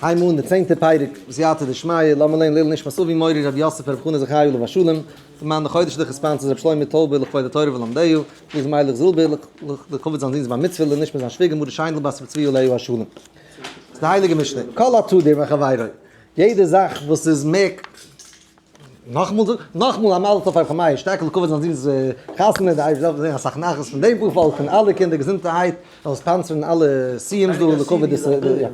הייבן אן די צענטע פרק בסייעתא דשמיא, לאמיר לערנען לעילוי נשמת אבי מורי רבי יוסף רבי חנא זכרי' עליו השלום, למען די חודש'ליכע sponsors רבי שלמה טויבער לכבוד התורה ולומדיה, ר' מיילעך זילבער לכבוד זיין זון'ס בר מצוה לנשמת זיין שוויגער מרת שיינדל בת רבי צבי עליה השלום. ס'איז די הייליגע משנה, כל התדיר מחבירו, יעדע זאך וואס איז מער. נאכאמאל זאג, נאכאמאל א מזל טוב פאר ר' מאיר שטערקער לכבוד זיין זון'ס חתונה, די אייבערשטער זאל זען אסאך נחת פון דעם פארפאלק, פון אלע קינדער געזונטערהייט, זאל ספאנסערן אלע סיום'ס דא לכבוד די יא.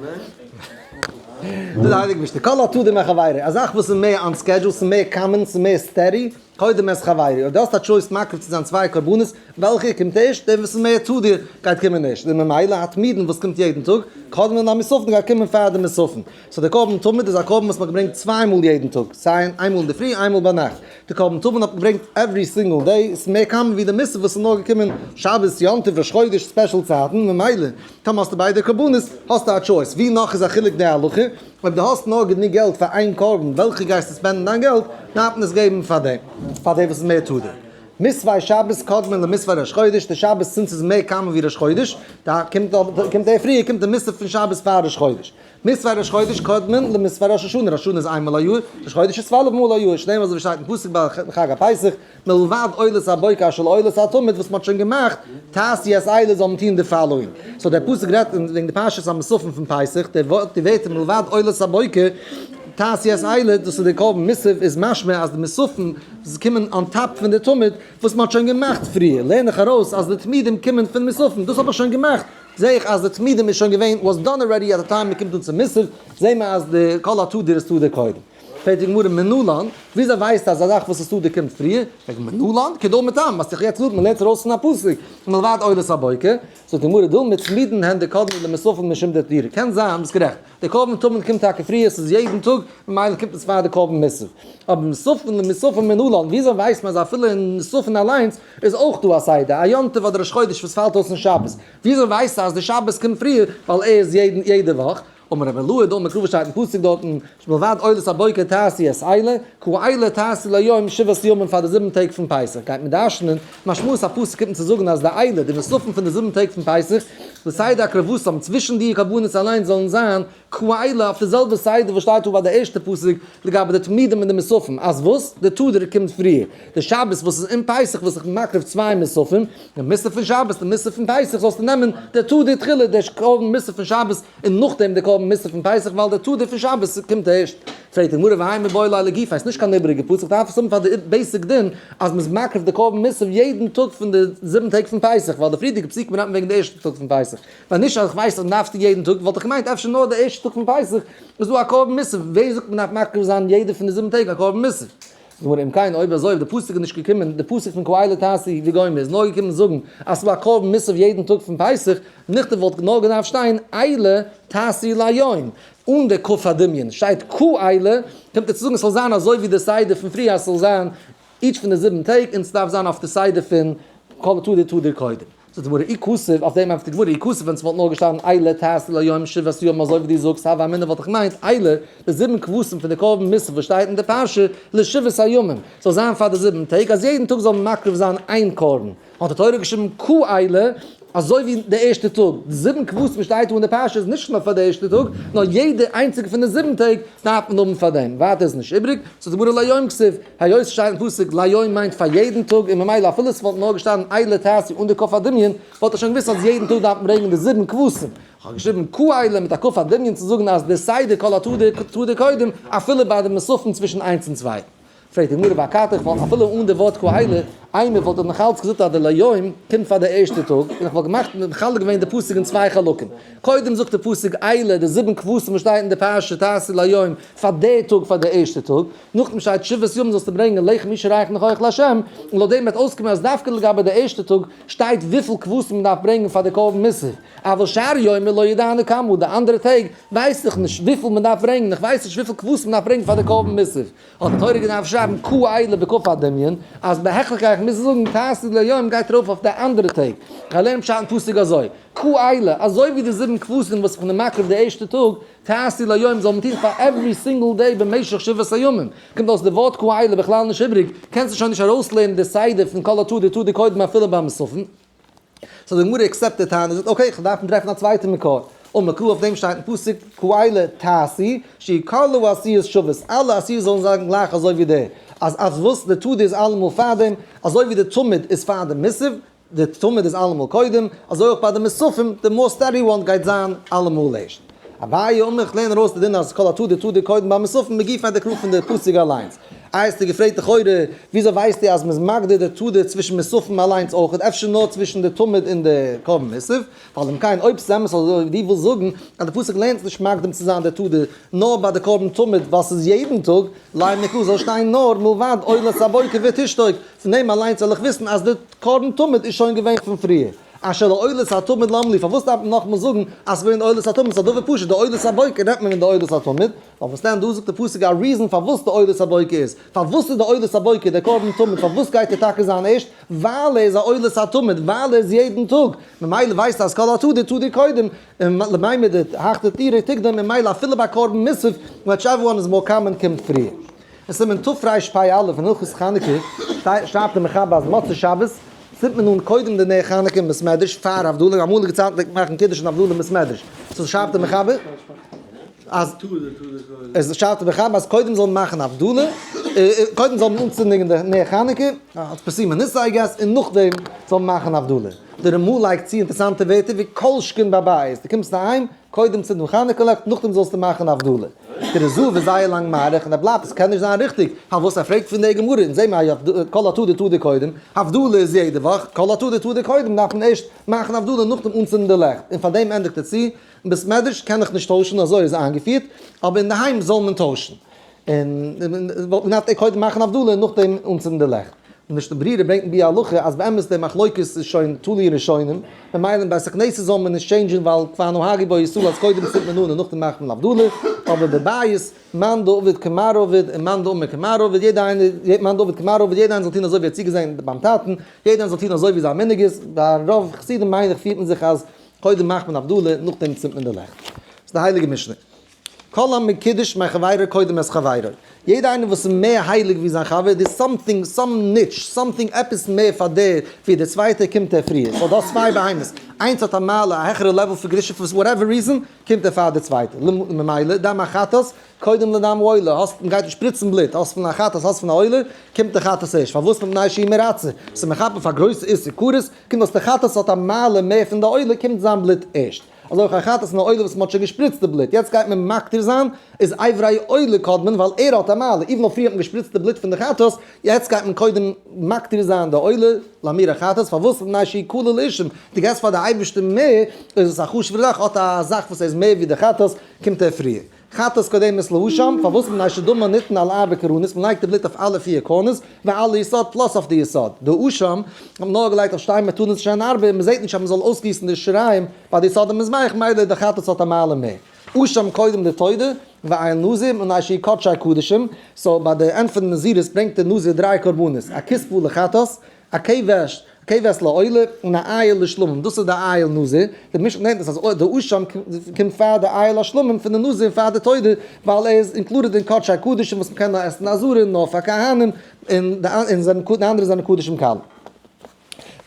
דאס איז די הייליגע משנה, כל התדיר מחבירו, א זאך וואס איז מער on schedule, ס'איז מער common, ס'איז מער steady, קודם את חבירו, אויב דו האסט א choice מקריב צו זיין צוויי קרבנות, וועלכע קומט ערשט? דער וואס איז מער תדיר גייט קומען ערשט, און ממילא התמידין וואס קומט יעדן טאג, קודם למוספין גייט קומען פאר די מוספין. so די קרבן תמיד איז א קרבן וואס מ'האט געברענגט צוויי מאל יעדן טאג, סיי איינמאל אינדערפרי איינמאל ביינאכט. די קרבן תמיד האט מען געברענגט every single day, ס'איז מער common ווי די מוסף וואס איז נאר געקומען שבת, יום טוב, ראש חודש, special צייטן, ממילא טאמער האסטו ביידע קרבנות האסטו א choice. ווי נאך איז א חילוק די הלכה? אויב דו האסט נאר גענוג געלט פאר איין קרבן וועלכע גייסטו spend ן דיין געלט, דארף מען עס געבן פאר דעם פאר דעם וואס איז מער תדיר. מוספי שבת קודמין למוספי ראש חודש, די שבת since איז מער common ווי ראש חודש, דא קומט קומט ער פריער קומט די מוסף פון שבת פאר ראש חודש. מוספי ראש חודש קודמין למוספי ראש השנה, ראש השנה איז איינמאל א יאר, ראש חודש איז 12 מאל א יאר, שנאמר אזוי ווי שטייט אין פסוק ביי חג הפסח, מלבד עולת הבוקר אשר לעולת התמיד וואס מ'האט שוין געמאכט, תעשו את אלה זאל מען טון די following. so דער פסוק רעדט וועגן די פרשת המוספים פון פסח, די ווערטער מלבד עולת הבוקר, תעשו את אלה, דאס איז די קרבן מוסף, איז משמע אז די מוספים קומען on top פון די תמיד וואס מ'האט שוין געמאכט פריער, לערן איך ארויס אז די תמידים קומען פון מוספים, דאס האב איך שוין געמאכט, זעה איך אז די תמידים איז שוין געווען was done already at the time מ'קומט אן צום מוסף, זעהן מיר אז די כל התדיר איז תדיר קודם. פרעגט די גמרא מנלן, וויאזוי ווייסטו אז א זאך וואס איז תדיר קומט פריער? פרעגט מנלן, כדאמר תם, האסט דאך יעצט געזאגט מ'לערנט ארויס פון א פסוק, מלבד עולת הבוקר, זאגט די גמרא דילמא תמידין הן דקדמי למוספין משום דתדירי, קען זיין ביסט גערעכט, די קרבן תמיד קומט טאקע פריער, ס'איז יעדן טאג, ממילא קומט עס פאר די קרבן מוסף. אבער מוספין למוספין מנלן, וויאזוי ווייסט מען אז אפילו אין מוספין אליינס איז אויך דא א סדר, א יום טוב אדער ראש חודש וואס פאלט אויס אין שבת, וויאזוי ווייסטו אז די שבת קומט פריער ווייל ער איז יעדן יעדע וואך? אמר רבי אלעאי דאמר קרא וואס שטייט אין פסוק דארטן, מלבד עולת הבוקר תעשו את אלה, כאלה תעשו ליום שבעת ימים פאר די זיבן טעג פון פסח, גייט מען דרש'נען, משמעות הפסוק קומט צו זאגן אז די אלה, די מוספים פון די זיבן טעג פון פסח, לסדר הקרבתם, צווישן די קרבנות אליינס זאלן זיין כאלה אויף די זעלבע סדר וואס שטייט דא ביי די ערשטע פסוק לגבי די תמידים און די מוספים, אז וואס? די תדיר קומט פריער, די שבת וואס איז אין פסח וואס איך בין מקריב צוויי מוספים, די מוסף פון שבת די מוסף פון פסח זאלסטו נעמען די תדיר תחילה די קרבן מוסף פון שבת און נאכדעם די קרבן מוסף פון פסח ווייל די תדיר פון שבת קומט ערשט. פרעגט די גמרא והאי מיבעי ליה לגופיה, ס'איז נישט קיין איבעריגע פסוק, דארף עס האבן פאר די basic דין אז מ'איז מקריב די קרבן מוסף יעדן טאג פון די זיבן טעג פון פסח, ווייל די פריערדיגע פסוקים רעדט מען וועגן די ערשטע טאג פון פסח, ווען נישט אז איך ווייס אז מ'דארף עס טון יעדן טאג וואלט איך געמיינט אפשר נאר די ערשטע טאג פון פסח איז דא א קרבן מוסף, ווער זאגט מ'דארף מקריב זיין יעדע פון די זיבן טעג א קרבן מוסף? זאגט גמרא אם כן אויב אזוי אויב די פסוק איז נישט געקומען, די פסוק פון כאלה תעשו וגומר איז נאר געקומען זאגן אז ס'דא א קרבן מוסף יעדן טאג פון פסח, ניכטער וואלט נאר געדארפט שטיין אלה תעשו ליום, אן די כף הדמיון, שטייט כאלה, קומט ער צו זאגן עס זאל זיין אזוי ווי די סדר פון פריער אז ס'זאל זיין each פון די זיבן טעג און ס'דארף זיין אויף די סדר פון כל התדיר תדיר קודם. זאגט די גמרא אי כתיב, אויף דעם ענטפערט די גמרא אי כתיב ווען ס'וואלט נאר געשטאנען אלה תעשו ליום שבעת ימים אזוי ווי דו זאגסט הוה אמינא וואלט איך געמיינט אלה די זיבן כבשים פון די קרבן מוסף וואס שטייט אין די פרשה לשבעת הימים זאל זיין פאר די זיבן טעג אז יעדן טאג זאל מען מקריב זיין איין קרבן האט די תורה געשריבן כאלה אזוי ווי די ערשטע טאג, די זיבן כבשים וואס שטייט דא אין די פרשה איז נישט נאר פאר די ערשטע טאג, נאר יעדע איינציגע פון די זיבן טעג דארף מען האבן פאר דעם, ווייטער איז נישט איבריג, זאגט די גמרא ליום כתיב, היות עס שטייט אין פסוק ליום מיינט פאר יעדן טאג און ממילא אפילו עס וואלט נאר געשטאנען אלה תעשו אן די כף הדמיון וואלט איך שוין געוואוסט אז יעדן טאג דארף מען ברענגען די זיבן כבשים, איך האב געשריבן כאלה מיט א כף הדמיון צו זאגן אז די סדר כל התדיר תדיר קודם אפילו ביי די מוספים צווישן איינס און צוויי. פרעגט די גמרא ואכתי, איך וואלט אפילו אן די ווארט כאלה, אימא וואלט איך נאכאלץ געזאגט אז די ליום קומט פאר די ערשטע טאג, און איך וואלט געמאכט מחלק געווען די פסוק אין צוויי חלקים, קודם זאגט די פסוק אלה די זיבן כבשים וואס שטייט אין די פרשה תעשו ליום פאר די טאג פאר די ערשטע טאג, נאכדעם שטייט שבעת ימים זאלסטו ברענגען לחם אשה ריח ניחוח לה', און לויט דעם וועט אויסקומען אז דווקא לגבי די ערשטע טאג שטייט וויפיל כבשים מען דארף ברענגען פאר די קרבן מוסף, אבל שאר יומי לא ידענא כמה, די אנדערע טעג ווייס איך נישט וויפיל מען דארף ברענגען, איך ווייס נישט וויפיל כבשים מען דארף ברענגען פאר די קרבן מוסף. האט די תורה געדארפט שרייבן כאלה בכף הדמיון, אז בהכרח גיי איך מוזן זאגן תעשו ליום גייט ארויף אויף די אנדערע טעג. איך לערן פשט אין פסוק אזוי, כאלה, אזוי ווי די זיבן כבשים וואס איך בין מקריב די ערשטע טאג, תעשו ליום זאל מען טון פאר every single day במשך שבעת הימים. קומט אויס די ווארט כאלה בכלל נישט איבריג, קענסטו שוין נישט ארויסלערנען די סדר פון כל התדיר תדיר קודם אפילו ביי מוספים. so די גמרא accept די טענה, זאגט okay, כ'דארף טרעפן א צווייטע מקור. אמר קרא אויף דעם שטייט אין פסוק כאלה תעשו, שיהו כל העשיות שוות, אלע עשיות זאלן זיין גלייך אזוי ווי די, אז אז וואס די תודה איז אלעמאל פארדעם, אזוי ווי די תמיד איז פאר די מוסף, די תמיד איז אלעמאל קודם, אזוי אויך ביי די מוספים, די more steady one גייט זיין אלעמאל ערשט. אביי אמר איך לערן ארויס די דין אז כל התודה תודה קודם ביי מוספים מגופא דקרא פון די פסוק אליינס. איי האסטו געפרעגט לכאורה וויאזוי ווייסטו אז מ'איז מגדיר די תודה צווישן מוספים אליינס אויך, אפשר נאר צווישן די תמיד און די קרבן מוסף? ווייל אם כן אויב ס'איז אמת אזוי ווי דו ווילסט זאגן אז די פסוק לערנט נישט מקדים צו זיין די תודה נאר ביי די קרבן תמיד ווייל ס'איז יעדן טאג, לימא קרא זאל שטיין נאר מלבד עולת הבוקר ותשתוק, פון דעם אליינס זאל איך וויסן אז די קרבן תמיד איז שוין געווען פון פריער. אשר לעולת התמיד למה לי, פארוואס דארף מען נאכאמאל זאגן אז ס'איז געווען עולת התמיד, ס'איז א דבר פשוט, די עולת הבוקר נעמט מען פון די עולת התמיד, נאר וואס דען, דא זאגט די פסוק א reason פארוואס די עולת הבוקר איז, פארוואס איז די עולת הבוקר דער קרבן תמיד, פארוואס גייט ער טאקע זיין ערשט, ווייל ער איז א עולת התמיד, ווייל ער איז יעדן טאג, ממילא ווייסטו אז כל התודה תדיר קודם, און למימר דהך תדירה תקדום, ממילא אפילו ביי קרבן מוסף, whichever one is more common קומט פריער. אין סימן תרפ"א אין הלכות חנוכה שרייבט דער מחבר אז מוצאי שבת צינדט מען אן קודם די נר חנוכה אין בית מדרש פאר הבדלה, אמאליגע צייטן פלעגט מען מאכן קידוש און הבדלה אין בית מדרש, so שרייבט דער מחבר אז עס שרייבט דער מחבר אז קודם זאל מען מאכן הבדלה, קודם זאל מען אנצינדן די נר חנוכה, אלס פרסומי ניסא I guess, און נאכדעם זאל מען מאכן הבדלה. דער רמ"א לייגט צו אינטערעסאנטע ווערטער ווי כל שכן בבית, דו קומסט אהיים, קודם צינד אן חנוכה לעכט, נאכדעם זאלסטו מאכן הבדלה. דער רז"א איז זייער לאנג מאריך און ער בלייבט, עס קען נישט זיין ריכטיג, פארוואס ער פרעגט פון דער גמרא, אונז זעהן מיר כל התודה תדיר קודם, הבדלה איז יעדע וואך, כל התודה תדיר קודם דארף מען ערשט מאכן הבדלה נאכדעם אנצינדן די לעכט, און פאר דעם ענדיגט ער צו, אין בית מדרש קען איך נישט טוישן אזוי איז איינגעפירט, אבער אינדערהיים זאל מען טוישן. און וואלט מען געדארפט קודם מאכן הבדלה און נאכדעם אנצינדן די לעכט. די משנה ברורה ברענגט אין ביאור הלכה אז באמת די מחלוקת איז שוין תלוי אין ראשונים, ממילא אין בית הכנסת זאל מען נישט change ן ווייל כבר נהגו בו ישראל אז קודם צינדט מען אן און נאכדעם מאכט מען הבדלה, אבער בבית, מאן דעביד כמר עביד און מאן דאמר כמר עביד, יעדער איינער, מאן דעביד כמר עביד, יעדער איינער זאל טון אזוי ווי ער האט צוגעזען ביים טאטן, יעדער איינער זאל טון אזוי ווי זיין מנהג איז, ביי רוב חסידים מיין איך פירט מען זיך אז קודם מאכט מען הבדלה נאכדעם צינדט מען די לעכט. ס'איז די הייליגע משנה. כל המקודש מחבירו קודם את חברו, יעדער איינער וואס איז מער הייליג ווי זיין חבר, there's something, some niche, something עפעס מער פאר דער ווי דער צווייטער קומט ער פריער, so דו האסט צוויי בהמות, איינס האט א מעלה, א העכערע level פון קדושה for whatever reason, קומט ער פאר די צווייטע, ממילא דם החטאת קודם לדם העולה, האסט, מ'גייט שפריצן בלוט, האסט פון א חטאת האסט פון א עולה, קומט די חטאת ערשט, פארוואס מפני שהיא מרצה, ס'איז מכפר פאר גרויסע איסור כרת, קומט אויס די חטאת האט א מעלה מער פון די עולה, קומט זיין בלוט ערשט. אזוי אויך א חטאת און א עולה וואס מען האט שוין געשפריצט די בלוט, יעצט גייט מען מקטיר זיין, איז אברי עולה קודמין ווייל ער האט א מעלה, even אויב פריער האט מען געשפריצט די בלוט פון די חטאת, יעצט גייט מען קודם מקטיר זיין די עולה, לאמירה חטאת, פארוואס מפני שהיא קלה לאישים, דו געבסט פאר די אייבערשטער מער, איז עס א חשוב'ערע זאך, האט א זאך וואס ער איז מער ווי די חטאת, קומט ער פריער. חטאת קודמת לאשם, פארוואס מפני שדמה ניתן על ארבע קרנות, מען לייגט די בלוט אויף אלע פיר corners, ועל היסוד plus אויף די יסוד. די אשם האט מען נאר געלייגט אויף שתי מתנות שהן ארבע, און מען זעט נישט אז מען זאל אויסגיסן די שיריים ביי די יסוד המזבח, מילא די חטאת האט א מעלה מער. אשם קודם לתודה, ואיל נזיר, מפני שהוא קדשי קדשים, so ביי די end פון די נזירות ברענגט די נזיר דריי קרבנות, א כשבה לחטאת, א כבש, כבש לעולה, און א איל לשלמים, דאס איז די איל נזיר, די משנה לערנט אונז אז די אשם קומט פאר די איל השלמים פון די נזיר און פאר די תודה, ווייל ער איז included אין קדשי קדשים וואס מ'קען נאר עסן עזרה נאר פאר כהנים, און די אנדערע זענען קדשים קלים.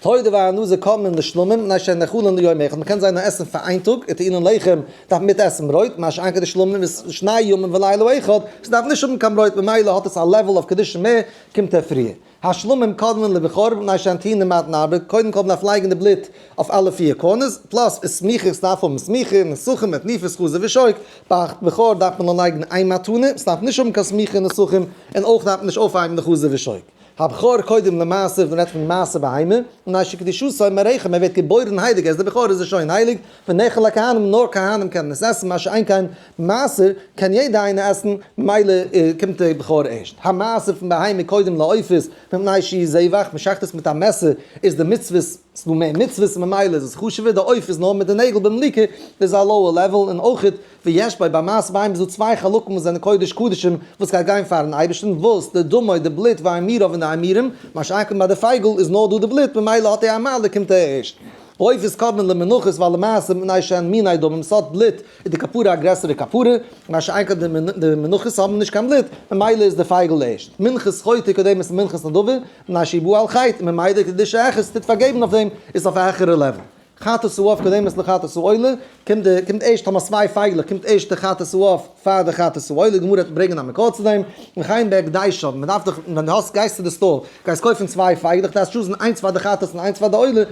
תודה ואיל נזיר קודמין לשלמים, מפני שהן נאכלין ליום אחד, מ'קען זיי נאר עסן פאר איין טאג, וטעונין לחם, דארף מיט עסן ברויט, מה שאין כן די שלמים איז שני ימים ולילה אחד, ס'דארף נישט האבן קיין ברויט ממילא האט עס א level of קדושה מער, קומט ער פריער. השלמים קודמין לבכור מפני שהן טעונין מתן הרבה, קודם כל מ'דארף לייגן די בלוט אויף אלע פיר corners, plus איז סמיכה, ס'דארף האבן סמיכה, נסכים מיט תנופת חזה ושוק, ביי בכור דארף מען נאר לייגן איין מתנה, ס'דארף נישט האבן קיין סמיכה און נסכים, און אויך דארף מען נישט אויפהייבן די חזה ושוק. הבכור קודם למעשר, מ'רעדט פון מעשר בהמה, מפני שקדושתו מרחם, ער ווערט געבוירן הייליג, ער איז די בכור איז ער שוין הייליג, ונאכל לכהנים, נאר כהנים קענען עס עסן, מה שאין כן מעשר קען יעדע איינער עסן, ממילא קומט דער בכור ערשט. המעשר פון בהמה קודם לעופות, מפני שהוא זבח, מען שעכט עס מיט א מעסער, איז די מצוות, ס'איז דא מער מצוות, ממילא איז עס חשוב'ער, די עוף איז נאר מיט די נעגל במליקה, דאס איז א lower level, און אויכעט ויש בו, ביי מעשר בהמה איז דא צוויי חלקים וואס זענען קודש קדשים, וואס גייט גיין פארן אייבערשטן, וואס, די דמו, די בלוט, והאימוריו און די אימורים, מה שאין כן ביי די פייגל איז נאר דא די בלוט, ממילא האט ער א מעלה קומט ער ערשט. עופות קודמין למנחות ווייל למעשה מפני שהן מיני דמים ס'האט בלוט איז די כפרה א גרעסערע כפרה, מה שאין כן די מנחות האבן נישט קיין בלוט, ממילא איז די פייגל ערשט. מנחת חוטא קודמת למנחת נדבה, מפני שהיא באה על חטא, ממילא קדושה אחת טוט פארגעבן אויף דעם, איז אויף א העכערע level. חטאת העוף קודמת לחטאת העולה, קומט די, קומט ערשט טאמער צוויי פייגלעך קומט ערשט די חטאת העוף פאר די חטאת העולה, גמרא וועט ברענגען א מקור צו דעם, וכן בהקדשה, מען דארף דאך ווען דו האסט גייסט צו די store גייסט קויפן צוויי פייגלעך דארפסט choose ן איינס פאר די חטאת און איינס פאר די עולה,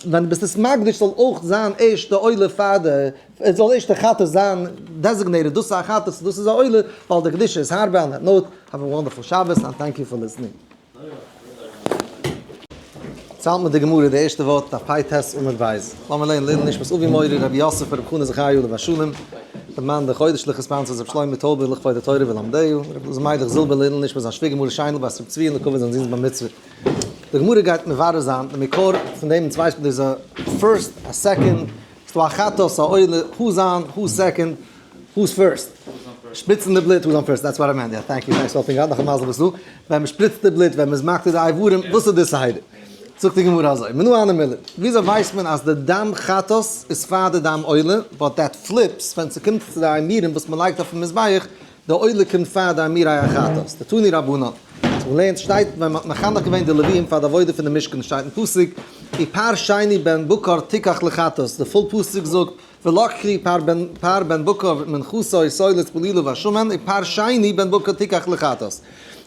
ווען דו ביסט עס מקדיש זאל אויך זיין ערשט די עולה פאר די, עס זאל ערשט די חטאת זיין designated דאס איז א חטאת און דאס איז א עולה, ווייל די קדושה איז הארבער, on that note, have a wonderful שבת and thank you for listening. ציילט מיר די גמרא די ערשטע ווארט דף פ ט עמוד ב'. לאמיר לערנען לעילוי נשמת אבי מורי רבי יוסף רבי חנא זכרי' עליו השלום, דער מאן דער חודש'ליכע sponsors רבי שלמה טויבער לכבוד התורה ולמדיה, רבי אלעזר מיילעך זילבער לעילוי נשמת זיין שוויגער מרת שיינדל בת רבי צבי לכבוד זיין זון'ס בר מצוה. די גמרא גייט מברר זיין די מקור פון דעם אונז ווייסט מען דאס א first א second, ס'דא א חטאת א עולה, who's on who's second, who's first? שפריצן די בלוט, who's on first? That's what I meant, yeah, thank you, thanks for helping out, נאך א מזל ביסט דא. ווען מ'שפריצט די בלוט, ווען מ'איז מקטיר די איברים, וואס איז די סדר? זאגט די גמרא אזוי, מנא הני מילי, וויאזוי ווייסט מען אז די דם חטאת איז פאר די דם עולה, but that flips ווען ס'קומט צו די אימורים וואס מ'לייגט אויפן מזבח, די עולה קומט פאר די אימורי החטאת, דתנו רבנן. אז מ'לערנט שטייט ווען מ'האט מחנך געווען די לוויים פאר די עבודה פון די משכן שטייט אין פסוק, ופר שני בן בקר תיקח לחטאת, די full פסוק זאגט ולקחו פר בן פר בן בקר מנחתו סולת בלולה בשמן ופר שני בן בקר תיקח לחטאת.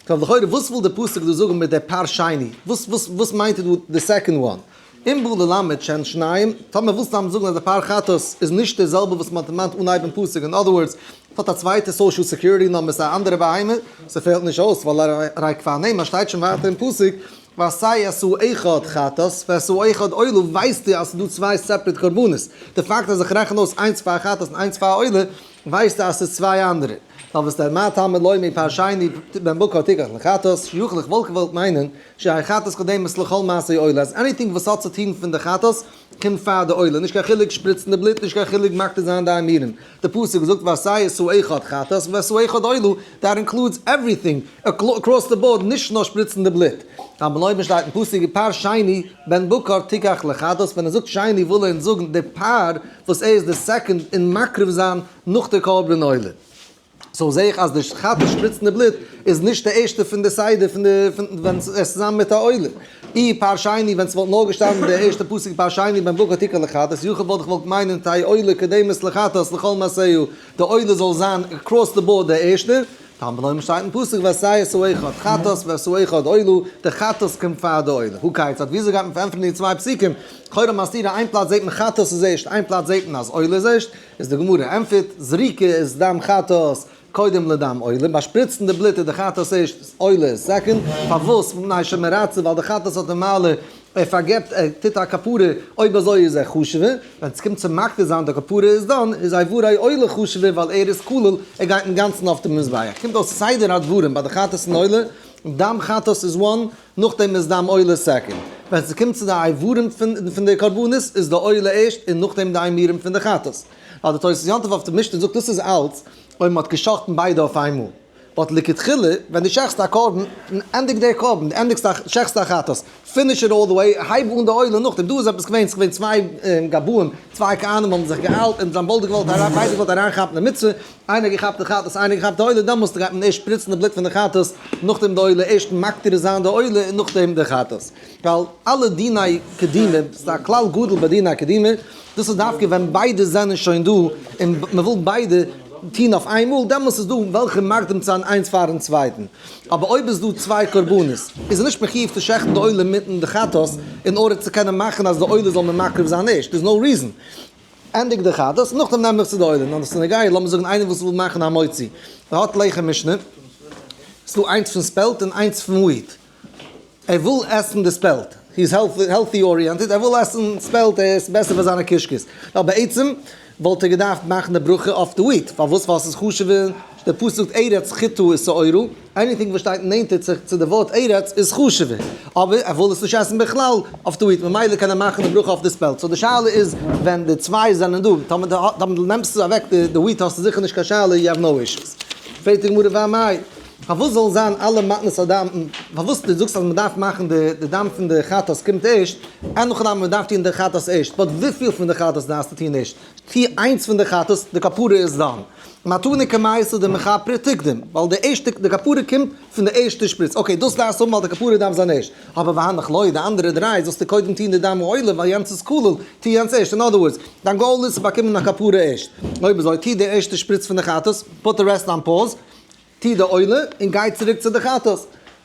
טוב לכאורה וואס וויל די פסוק דא זאגן מיט די פר שני? וואס וואס וואס מיינט דא די second one? אם בא ללמד שהן שניים, טאמער ווילסטו סתם זאגן אז די פר חטאת איז נישט די זעלבע וואס מ'האט דערמאנט אנהייב אין פסוק, אין other words, ס'האט א צווייטע social security number, ס'איז א אנדערע בהמה, ס'פעלט נישט אויס ווייל הרי כבר נאמר שטייט שוין ווייטער אין פסוק ועשה את האחד חטאת ואת האחד עולה ווייסטו אז ס'איז דא צוויי separate קרבנות, די פאקט אז איך רעכן אויס איינס פאר חטאת און איינס פאר עולה ווייסטו אז ס'איז צוויי אנדערע. ווייל וואס דער מה תלמוד לומר פר שני בן בקר תיקח לחטאת, שיכול איך וואלט געוואלט מיינען שהרי חטאת קודמת לכל מעשה עולה אז anything וואס האט צו טון פון די חטאת קומט פאר די עולה, נישט קיין חילוק שפריצן די בלוט, נישט קיין חילוק מקטיר זיין די אימורים. די פסוק זאגט ועשה את האחד חטאת ואת האחד עולה, that includes everything across the board, נישט נאר שפריצן די בלוט. תלמוד לומר שטייט אין פסוק ופר שני בן בקר תיקח לחטאת, ווען ער זאגט שני וויל ער אונז זאגן די פר וואס ער איז די second אין מקריב זיין נאך די קרבן עולה. so זעה איך אז די חטאת שפריצן די בלוט איז נישט די ערשטע פון די סדר פון די פון ווען עס איז צוזאמען מיט א עולה. אי פר שני ווען ס'וואלט נאר געשטאנען די ערשטע פסוק פר שני בן בקר תיקח לחטאת יכול וואלט איך וואלט מיינען תהא עולה קודמת לחטאת לכל מעשיה די עולה זאל זיין across the board די ערשטע. תלמוד לומר שטייט אין פסוק ועשה את האחד חטאת ואת האחד עולה די חטאת קומט פאר די עולה. הא כיצד וויאזוי גייט מען פארענטפערן די צוויי פסוקים? לכאורה מסתירה איין פלאץ זעט מען חטאת איז ערשט איין פלאץ זעט מען אז עולה איז ערשט. איז די גמרא ענטפערט, זריקה איז דם חטאת קודם לדם עולה, ביי שפריצן די בלוט איז די חטאת ערשט, עולה איז second, פארוואס? מפני שמרצה, ווייל די חטאת האט די מעלה, ער פארגעבט, ער טוט א כפרה, אויב אזוי איז ער חשוב'ער, ווען ס'קומט צו מקטיר זיין די כפרה איז דאן איז איברי עולה חשוב'ער ווייל ער איז כלול, ער גייט אינגאנצן אויף די מזבח. קומט אויס סדר הדברים ביי די חטאת און עולה, דם חטאת איז one, נאכדעם איז דם עולה second. ווען ס'קומט צו די איברים פון די קרבנות איז די עולה ערשט און נאכדעם די אימורים פון די חטאת. ווייל די תוס' יום טוב אויף די משנה זאגט דאס איז אלץ אויב מ'האט גע'שחט'ן ביידע אויף איינמאל. but לכתחילה ווען דו שעכטסט א קרבן, ענדיג דער קרבן, דו ענדיגסט א, שעכטסט א חטאת, finish it all the way, הייב אן די עולה נאכדעם. דא איז עפעס געווען, ס'איז געווען צוויי גבאים, צוויי כהנים האבן זיך געאיילט און זיי האבן ביידע געוואלט אריין, ביידע געוואלט אריינכאפן די מצוה, איינער געכאפט די חטאת איינער געכאפט די עולה, דעמאלסט גייט מען ערשט שפריצן די בלוט פון די חטאת, נאכדעם די עולה, ערשט מקטיר זיין די עולה און נאכדעם די חטאת. ווייל אלע דיני קדימה, ס'איז א כלל גדול ביי דיני קדימה, דאס איז דווקא ווען ביידע זענען שוין דא און מ'וויל ביידע טון אויף איינמאל, דעמאלסט איז דא וועלכע מקדים צו זיין איינס פארן צווייטן. אבער אויב איז דא צוויי קרבנות, איז ער נישט מחיוב צו שעכטן די עולה מיטן די חטאת, אין order צו קענען מאכן אז די עולה זאל מען מקריב זיין ערשט, there's no reason. ענדיג די חטאת, נאכדעם נעם איך צו די עולה. נאר דאס איז נוגע, לאמיר זאגן איינער וואס וויל מאכן א מוציא, ער האט לחם משנה, ס'איז דא איינס פון spelt און איינס פון wheat, ער וויל עסן די spelt, he is healthy oriented, ער וויל עסן spelt, ער איז בעסער פאר זיינע קישקעס, נאר בעצם וואלט ער געדארפט מאכן די ברכה אויף די wheat, פארוואס? ווייל ס'איז חשוב'ער, דער פסוק זאגט ארץ חיטה ושעורה, anything וואס שטייט נענטער צו די ווארט ארץ איז חשוב'ער, אבער ער וויל עס נישט עסן בכלל אויף די wheat, ממילא קען ער מאכן די ברכה אויף די spelt, so די שאלה איז ווען די צוויי זענען דא, טאמער דו נעמסט אוועק די wheat האסטו זיכער נישט קיין שאלה, you have no issues. פרעגט די גמרא ואמאי, פארוואס זאלן זיין אלע מתנות הדם, פארוואס דו זאגסט אז מען דארף מאכן די דם פון די חטאת קומט ערשט, אין הכי נמי מען דארף טון די חטאת ערשט, but וויפיל פון די חטאת דארפסטו טון ערשט? טו איינס פון די חטאת, די כפרה איז done. מתנה קמייתא דמכפרה תקדים, ווייל די ערשטע, די כפרה קומט פון די ערשטע שפריץ, okay דאס דארפסטו האבן ווייל די כפרה דארף זיין ערשט, אבער והנך לא, די אנדערע דריי זאלסטו קודם טון די דם העולה ווייל יענץ איז כולל, טו יענץ ערשט, אין other words, דיין goal איז צו באקומען א כפרה ערשט, אויב אזוי טו די ערשטע שפריץ פון די חטאת, put the rest on pause, טו די עולה און גיי צוריק צו די חטאת.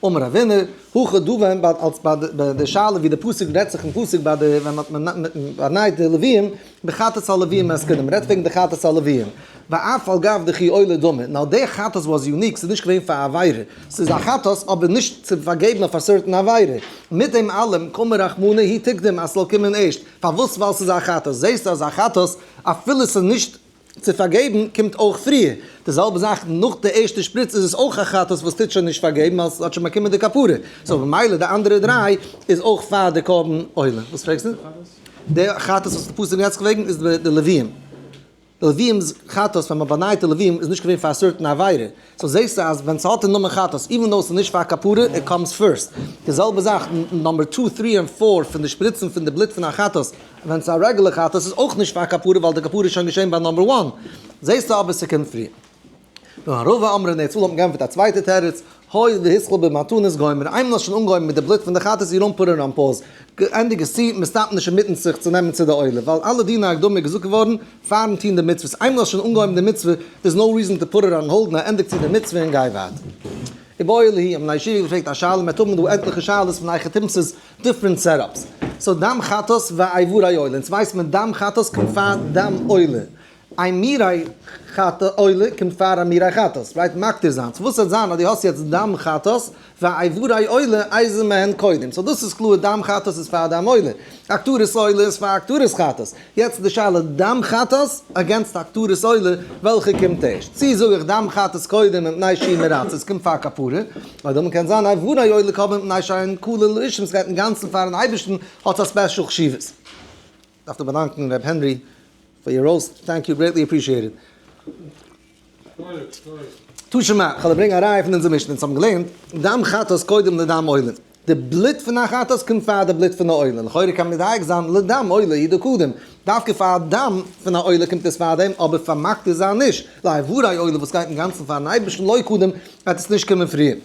אמר רבינא, הכא דא ווען ביי אלס ביי די שאלה ווי די פסוק רעדט זיך אין פסוק ביי די ווען מען האט באנייט די לוויים, בחטאת הלוויים עסקינן, מען רעדט וועגן די חטאת הלוויים, ואף על גב דכי עולה דמי, now די חטאת was unique, ס'איז נישט געווען פאר א עבירה, ס'איז א חטאת אבער נישט צו פארגעבן אויף א certain עבירה, מיט דעם אלעם קאמר רחמנא היא תקדים אז ס'זאל קומען ערשט, פארוואס ווייל ס'איז א חטאת, זעסטו אז א חטאת אפילו ס'איז נישט צו פארגעבן קומט אויך פריער. די זעלבע זאך נאך די ערשטע שפריץ איז עס אויך א חטאת וואס טוט שוין נישט פארגעבן ווייל עס האט שוין באקומען די כפרה. so ממילא די אנדערע דריי איז אויך פאר די קרבן עולה. וואס פרעגסטו? די חטאת וואס די פסוק רעדט זיך וועגן איז די לוויים. די לוויים'ס חטאת ווען מען באנייט די לוויים איז נישט געווען פאר א certain עבירה. so זעסטו אז ווען ס'האט אין נאמען חטאת even though ס'איז נישט פאר כפרה it comes first. די זעלבע זאך number two three און four פון די שפריצן פון די בלוט פון א חטאת ווען ס'איז א רעגולער חטאת איז אויך נישט פאר כפרה ווייל די כפרה איז שוין געשען ביי number one. זעסטו אבער ס'קומט פריער. רבא אמר אין ארץ ישראל האט מען געענטפערט א צווייטע תירוץ, הואיל והתחיל במתנות גומר, איינמאל האסט שוין אנגעהויבן מיט די בלוט פון די חטאת you don't put it on pause, ענדיג עס צו, מ'סטאפט נישט אינמיטן זיך צו נעמען צו די עולה, ווייל אלע דיני הקדמה איז געזאגט געווארן פארן טון די מצוות, איינמאל האסט שוין אנגעהויבן די מצוה, there's no reason to put it on hold, נאר ענדיג צו די מצוה און גיי ווייטער. איבעיא להו, האבן די ישיבה געפרעגט א שאלה, מ'וועט האבן דא עטליכע שאלות פון היכי תמצא'ס different setups. so דם חטאת ואיבורי עולה, אונז ווייסט מען דם חטאת קומט פאר דם עולה. אימורי חטאת עולה קומט פאר אימורי חטאת, right? מקטיר זיין. so וואס וועט זיין אז דו האסט יעצט דם חטאת ואיבורי עולה איזה מהן קודם? so דאס איז קלאר דם חטאת איז פאר דם עולה. הקטרת עולה איז פאר הקטרת חטאת. יעצט איז די שאלה דם חטאת against הקטרת עולה וועלכע קומט ערשט? צו זאג איך דם חטאת קודם מפני שהיא מרצה עס קומט פאר כפרה, אדער מ'קען זיין איבורי עולה קודם מפני שהן כולן לשם עס גייט אינגאנצן פארן אייבערשטן האט א special חשיבות. דארף דא באדאנקן ר' הענרי for your roast, thank you, greatly appreciated. תא שמע, כ'וועל דיר ברענגען א ראיה פון אונזער משנה, אונז האבן געלערנט, דם חטאת קודם לדם עולה. די בלוט פון א חטאת קומט פאר די בלוט פון א עולה, לכאורה קען מען מדייק זיין לדם עולה הוא דקדים, דווקא פאר דם פון א עולה קומט עס פאר דעם, אבער פאר מקטיר זיין נישט, לאיבורי עולה וואס גייט אינגאנצן פארן אייבערשטן לא קדים, וועט עס נישט קומען פריער.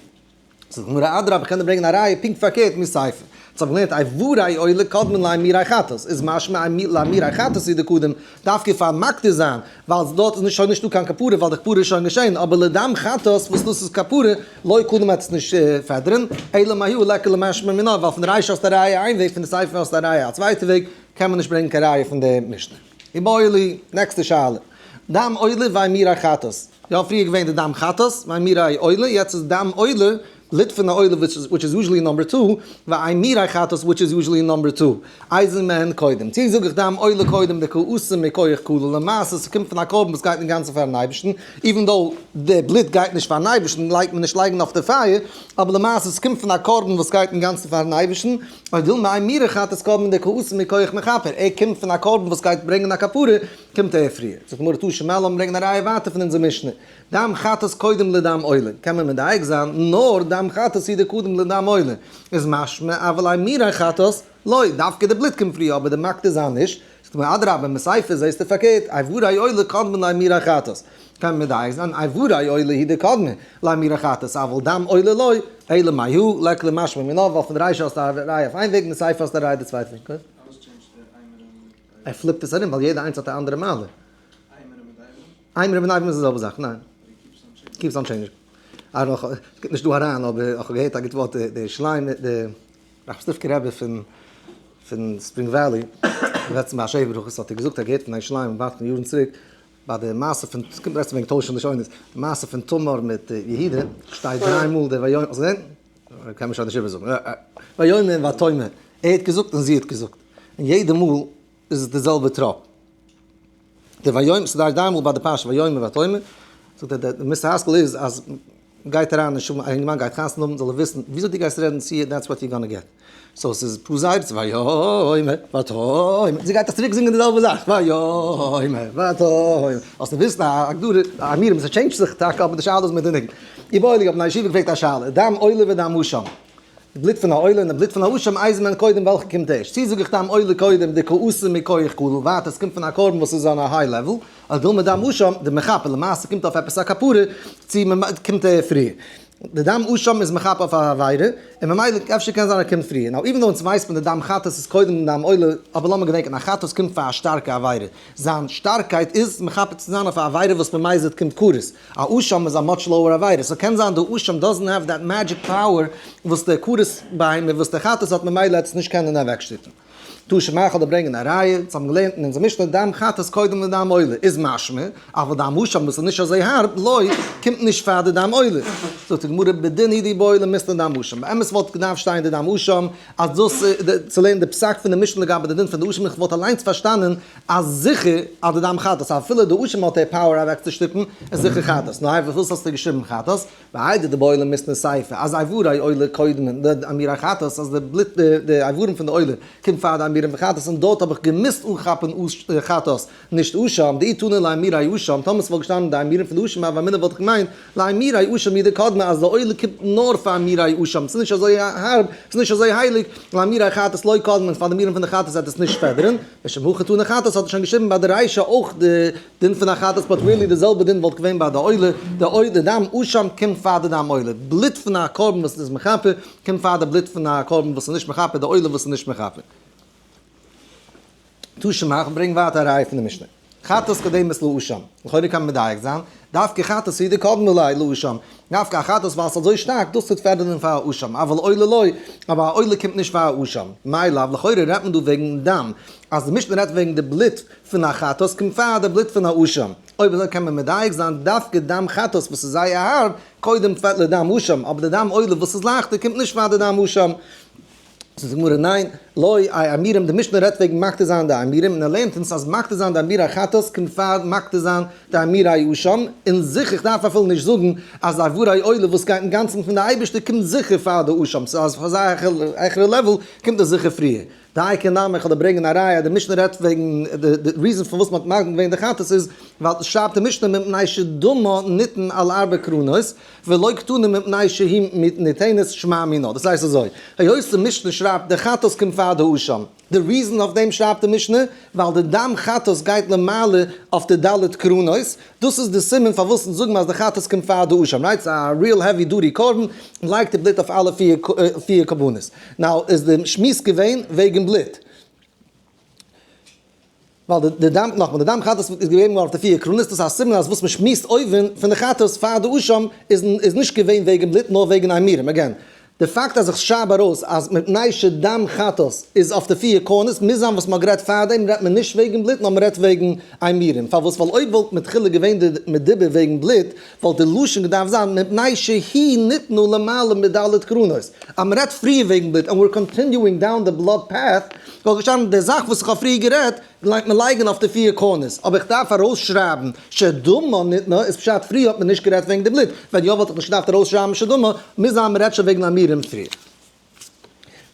זאגט די גמרא אדרבה איך קען דיר ברענגען א ראיה פונקט פארקערט מסיפא, אונז האבן געלערנט איבורי עולה קודמין לאימורי חטאת, איז משמע לאימורי חטאת הוא דקדים דווקא פאר מקטיר זיין, ווייל דארט איז נישט שוין נישטא קיין כפרה ווייל די כפרה איז שוין געשען, אבער לדם חטאת וואס דאס איז כפרה לא קדים וועט עס נישט פעדערן, אלא מהא ליכא למשמע מינה, ווייל פון די רישא האסטו א ראיה איין וועג פון די סיפא האסטו א ראיה א צווייטע וועג, קען מען נישט ברענגען קיין ראיה פון די משנה. איבעיא להו, נעקסטע שאלה. דם עולה ואימורי חטאת. יא פריער געווען די דם חטאת, ואימורי עולה, יעצט איז דם עולה, בלוט פון די עולה which is usually number two, ואימורי חטאת which is usually number two. איזה מהן קודם. צו זאג איך דם עולה קודם דקאתי מכח כליל, למעשה ס'קומט פון א קרבן וואס גייט אינגאנצן פארן אייבערשטן, even though די בלוט גייט נישט פארן אייבערשטן לייגט מען נישט לייגן אויף די פייער, אבער למעשה ס'קומט פון א קרבן וואס גייט אינגאנצן פארן אייבערשטן, או דילמא אימורי חטאת קדמי דקאתי מכח מכפר, ער קומט פון א קרבן וואס גייט ברענגען א כפרה, קומט ער פריער. זאגט די גמרא תא שמע לאמיר ברענגען א ראיה ווייטער פון אונזער משנה, דם חטאת קודם לדם עולה, קען מען מדייק זיין, נאר דם חטאת הוא דקדם לדם עולה, איז משמע אבל אימורי חטאת לא, דווקא די בלוט קומט פריער אבער די מקטיר זיין נישט, זאגט די גמרא אדרבה מסיפא זעסטו פארקערט, איבורי עולה קדמין לאימורי חטאת, קען מען מדייק זיין, איבורי עולה הוא דקדמי לאימורי חטאת, אבל דם עולה לא, אלא מאי הא, ליכא למשמע מינה, ווייל פון די רישא האסטו א ראיה אויף איין וועג און די סיפא האסטו א ראיה די צווייטע וועג. ער פליפט עס ארום ווייל יעדע איינס האט א אנדערע מעלה. אימורי מיט איברים איז די זעלבע זאך, ניין? keeps on changing. איי דאנט נאו, ס'קומט נישט דא אריין אבער איך האב געהערט א גוט ווארט די ירושלים די ראחמיסטריווקער רבי פון פון ספרינג וואלי לעצטנס ביי א שבע ברכות האט ער געזאגט ער האט געהערט פון א ירושלים ווייט פון יארן צוריק ביי די מעשה פון ס'קומט רעדסטו וועגן טוישן לשונות די מעשה פון תמר מיט יהודה שטייט דריי מאל די ויאמר האסט געזען? קען מען שוין נישט איבערזאגן. ויאמר ותאמר ער האט געזאגט און זי האט געזאגט. און יעדע מאל איז עס די זעלבע טראפ. די ויאמר, ס'איז דא איינמאל ביי די פרשה ויאמר ותאמר, זאגט ער די מוסר השכל איז אז מ'גייט אריין אין שול, א אינגערמאן גייט חתונה האבן זאל ער וויסן וויאזוי דו גייסט רעדן צו איר that's what you gonna get. so ס'איז פאזייט ויאמר ותאמר, זי גייט דאך צוריק זינגען די זעלבע זאך ויאמר ותאמר, זאלסטו וויסן א הגדרה א אמירה ס'טשעינדזשט זיך טאקע אבער די שאלה איז מיט די ניגון. איבעיא להו האבן א ישיבה געפרעגט א שאלה, דם עולה ודם אשם. די בלוט פון א עולה און די בלוט פון א אשם איזה מהן קודם וועלכע קומט ערשט? צי זאג איך דם עולה קודם דקאתי מכח גדול ווייטער עס קומט פון א קרבן וואס איז on a high level, או דילמא דם אשם דמכפר למעשה קומט אויף עפעס א כפרה צי קומט ער פריער? די דם אשם איז מכפר אויף א עבירה און ממילא אפשר קען זיין ער קומט פריער. Now even though אונז ווייסט מען די דם חטאת איז קודם דם עולה אבער לאמיר געדענקען א חטאת קומט פאר א שטארקע עבירה זיין שטארקייט איז מכפר צו זיין אויף א עבירה וואס במזיד קומט כרת. א אשם איז א much lower עבירה, so קען זיין די אשם doesn't have that magic power וואס די כרת בהמה וואס די חטאת האט ממילא העט עס נישט קענען אוועקשטופן. תא שמע כ'וועל דיר ברענגען א ראיה, אונז האבן געלערנט אין אונזער משנה דם חטאת קודם לדם עולה, איז משמע אבל דם אשם וואס איז נישט אזוי הארב, לא, קומט נישט פאר די דם עולה. זאגט די גמרא בדין הוא דאיבעי למיתנא דם אשם, באמת וואלט געדארפט שטיין די דם אשם אז דאס צו לערנען די פסק פון די משנה לגבי די דין פון די אשם איך וואלט אליינס פארשטאנען אז זיכער אז די דם חטאת אפילו די אשם האט די power אוועקצושטופן איז זיכער חטאת, נו איי פארוואס האסטו געשריבן חטאת? ואיידי דאיבעי למיתנא סיפא אז איברי עולה קודמין לאימורי חטאת אז די בלוט די איברים פון די עולה קומט פאר די אימורים פון חטאת און דארט האב איך געמוזט אנכאפן חטאת נישט אשם, דאי תנא לאימורי אשם, טאמער ס'וואלט געשטאנען די אימורים פון די אשם הוה אמינא וואלט איך געמיינט לאימורי אשם הוא דקדמי אז די עולה קומט נאר פאר אימורי אשם, ס'איז נישט אזוי הארב, ס'איז נישט אזוי הייליג, לאימורי חטאת לא קדמי און פאר די אימורים פון די חטאת וועט עס נישט פעדערן, משום הכי תנא חטאת האט ער שוין געשריבן ביי די רישא אויך די דין פון א חטאת but really די זעלבע דין וואלט געווען ביי די עולה, די עולה די דם אשם קומט פאר די דם עולה, בלוט פון א קרבן וואס איז מכפר קומט פאר די בלוט פון א קרבן וואס איז נישט מכפר, די עולה וואס איז נישט מכפר. תא שמע, ברענג ווייטער א ראיה פון די משנה. חטאת קודמת לאשם. לכאורה קען מען מדייק זיין, דווקא חטאת הוא דקדמה ליה לאשם. דווקא א חטאת ווייל ס'איז אזוי שטארק, דאס טוט פעדערן פאר א אשם, אבל עולה לא, אבער א עולה קומט נישט פאר א אשם. מאי לאו, לכאורה רעדט מען דא וועגן דם. אז די משנה רעדט וועגן די בלוט פון א חטאת קומט פאר די בלוט פון א אשם. אויב אזוי קען מען מדייק זיין, דווקא דם חטאת וואס איז זייער הארב, קודם לדם אשם, אבער די דם עולה וואס איז לייכטער קומט נישט פאר די דם אשם. זאגט די גמרא ניין, לא אימורים, די משנה רעדט וועגן מקטיר זיין די אימורים, און ער לערנט אונז אז מקטיר זיין די אימורי חטאת קומט פאר מקטיר זיין די אימורי אשם, און זיכער איך דארף אפילו נישט זאגן אז איברי עולה וואס גייט אינגאנצן פון די אייבערשטער קומט זיכער פאר די אשם, ס'איז אז פאר אזא העכערע level קומט עס זיכער פריער. דייקא נמי, איך וועל דיר ברענגען א ראיה, די משנה רעדט וועגן די reason פארוואס מ'האט מקדים געווען די חטאת איז ווייל שרייבט די משנה מפני שדמה ניתן על ארבע קרנות, ולא קתני מפני שהיא ניתנת שמע מינה, דאס הייסט אזוי, היות די משנה שרייבט די חטאת קומט פאר די אשם, די reason אויף דעם שרייבט די משנה, ווייל די דם חטאת גייט למעלה אויף די ד' קרנות, דאס איז די סימן פארוואס אונז זאגן אז די חטאת קומט פאר די אשם, right? ס'איז א real heavy duty קרבן, מ'לייגט די בלוט אויף אלע פיר קרבנות. Now איז די שמועס געווען וועגן בלוט. ווייל די דם, נאכמאל, די דם חטאת איז געגעבן געווארן אויף די פיר קרנות, דאס איז א סימן אז וואס מען שמועסט אויבן פון די חטאת פאר די אשם איז נישט געווען וועגן בלוט נאר וועגן אימורים, again, די פאקט אז איך שרייב ארויס אז מפני שדם חטאת איז אויף די פיר קרנות מוז זיין וואס מען האט גערעדט פארדעם רעדט מען נישט וועגן בלוט נאר מען רעדט וועגן אימורים, פארוואס? ווייל אויב וואלט מתחילה געווען די מדובר וועגן בלוט וואלט די לשון געדארפט זיין מפני שהיא ניתנה למעלה מד' קרנות, אז מען רעדט פריער וועגן בלוט and we're continuing down the blood path, וואלט געשטאנען די זאך וואס איך האב פריער גערעדט גלייבט מען לייגן אויף די פיר corners, אבער איך דארף ארויסשרייבן שדמה ניתנה איז פשט פריער האט מען נישט גערעדט וועגן די בלוט, ווען יא וואלט איך נישט געדארפט ארויסשרייבן שדמה, מוז זיין מען רעדט שוין וועגן אימורים פריער.